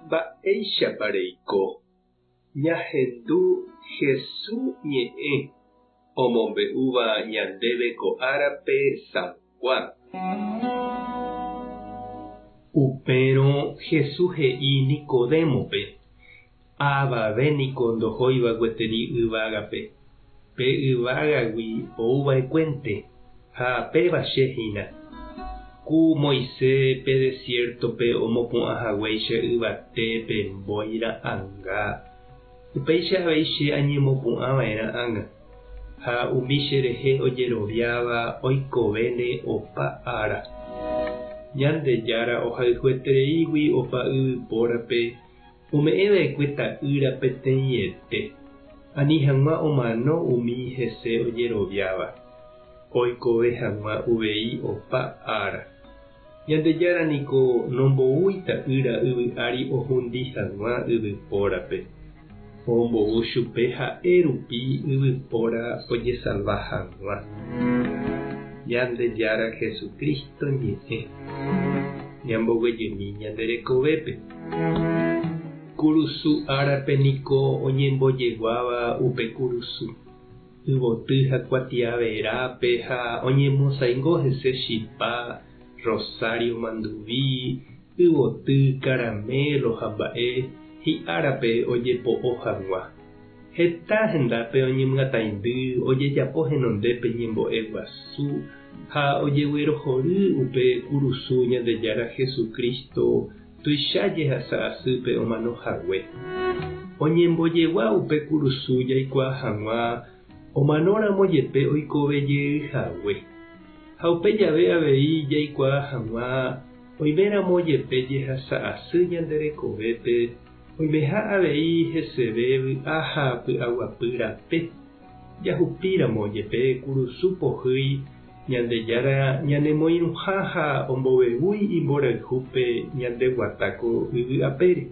Mba'éichapa reiko ñahendu Hesu ñe'ẽ omombe'úva ñandéve ko árape San Juan? Upérõ Hesu he'i Nicodémope, Avave niko ndohóiva gueteri yvágape, pe yvágagui ouva'ekuénte, ha péva che hína. Ku Moisés pe desiértope omopu'ã haguéicha yvate pe mbói ra'ãnga, upéicha avei che añemopu'ã va'erã ág̃a, ha umi che rehe ojeroviáva oikovéne opa ára. Ñandejára ohayhuetereígui opa yvypórape Ome'ẽ va'ekue ta'ýra peteĩete, ani hag̃ua omano umi hese ojeroviáva, oikove hag̃ua uvei opa ára. Ñandejára niko nomboúi ta'ýra yvy ári ohundi hag̃ua yvypórape, ombou chupe ha'e rupi yvypóra ojesalva hag̃ua. Ñandejára Jesucristo ñe'ẽ, ñamboguejymi ñande rekovépe. Kurusu árape niko oñembojeguáva upe kurusu, yvoty ha kuatia verápe ha oñemosãingo hese chipa, rosario manduvi, yvoty, caramelo ha mba'e hi'árape ojepo'o hag̃ua. Heta hendápe oñemyatãindy ojejapo henondépe ñembo'e guasu ha ojeguerohory upe kurusu Ñandejára Jesucristo tuicha jehasa asýpe omano hague. Oñembojegua upe kurusu jaikuaa hag̃ua omanóramo jepe oikove jey hague. Ha upe jave avei jaikuaa hag̃ua oiméramo jepe jehasa asy ñande rekovépe Oimeha avei heseve vy'a ha py'aguapy rape, jahupíramo jepe kurusu pohýi Ñandejára ñanemoirũha ha ombovevúi imborayhúpe ñande guata ko yvy apére.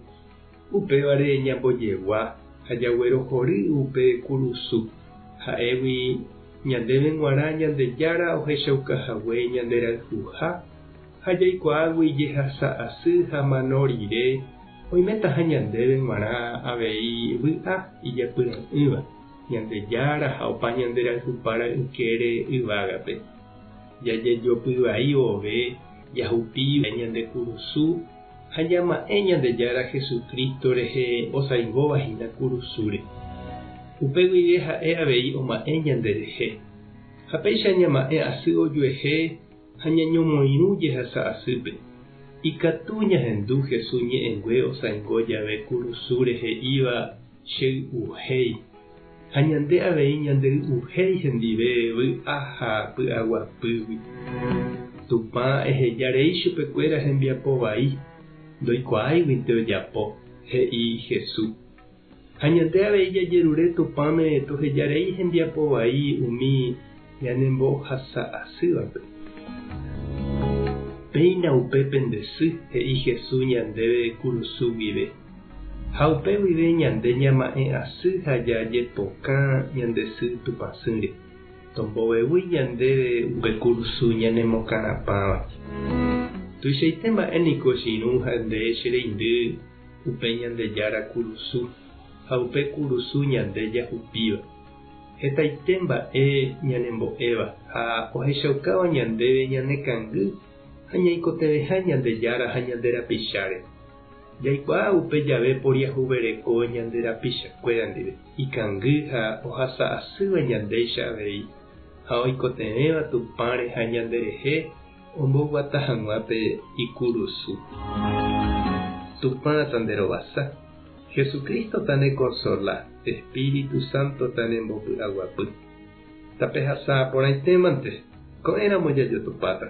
Upévare ñambojegua ha jaguerohory upe kurusu, ha'égui ñandéve g̃uarã Ñandejára ohechaukahague ñanderayhuha ha jaikuaágui jehasa asy ha mano rire Oimétaha ñandéve g̃uarã avei vy'a ijapyra'ỹva, Ñandejára ha opa ñande rayhupára ykére yvágape. Jajejopy vai vove jahupi ñande kurusu ha ñama'ẽ Ñandejára Jesucristo rehe osaingóva hína kurusúre. Upe guive ha'e avei oma'ẽ ñanderehe. Ha péicha ñama'ẽ asy ojuehe ha ñañomoirũ jehasa asýpe. Ikatu ñahendu Jesús ñe'ẽngue osaingo jave kurusúre he'íva chey'uhéi, ha ñande avei ñandey'uhéi hendive vy'a ha py'aguapýgui. Tupã eheja rei chupekuéra hembiapo vai, ndoikuaáiguinte ojapo, he'i Jesús. Ha ñande avei jajerure Tupãme toheja rei hembiapo vai umi ñanembohasa asývape. Péina upe pende sy, he'i Jesús ñandéve kurusu guive. Ha upe guive ñande ñama'ẽ asy ha jajepokã ñande sy Tupãsýre. Tombovevúi ñandéve upe kurusu ñanemokarapãva. Tuichaite mba'e niko che irũ ha nde che reindy upe Ñandejára kurusu ha upe kurusu ñande jahupíva. Hetaite mba'e ñanembo'éva ha ohechaukáva ñandéve ñane kangy ha ñaikotevẽha Ñandejára ha ñande rapicháre. Jaikuaa upe jave poriahuvereko ñande rapichakuéra ndive, ikangy ha ohasa asýva ñandéicha avei ha oikotevẽva Tupãre ha ñanderehe omboguata hag̃ua pe ikurusu. Tupã tanderovasa, Jesucristo tanekonsola, Espíritu Santo tanembopy'aguapy. Tapehasa porãitémante, ko'ẽramo jajotopáta.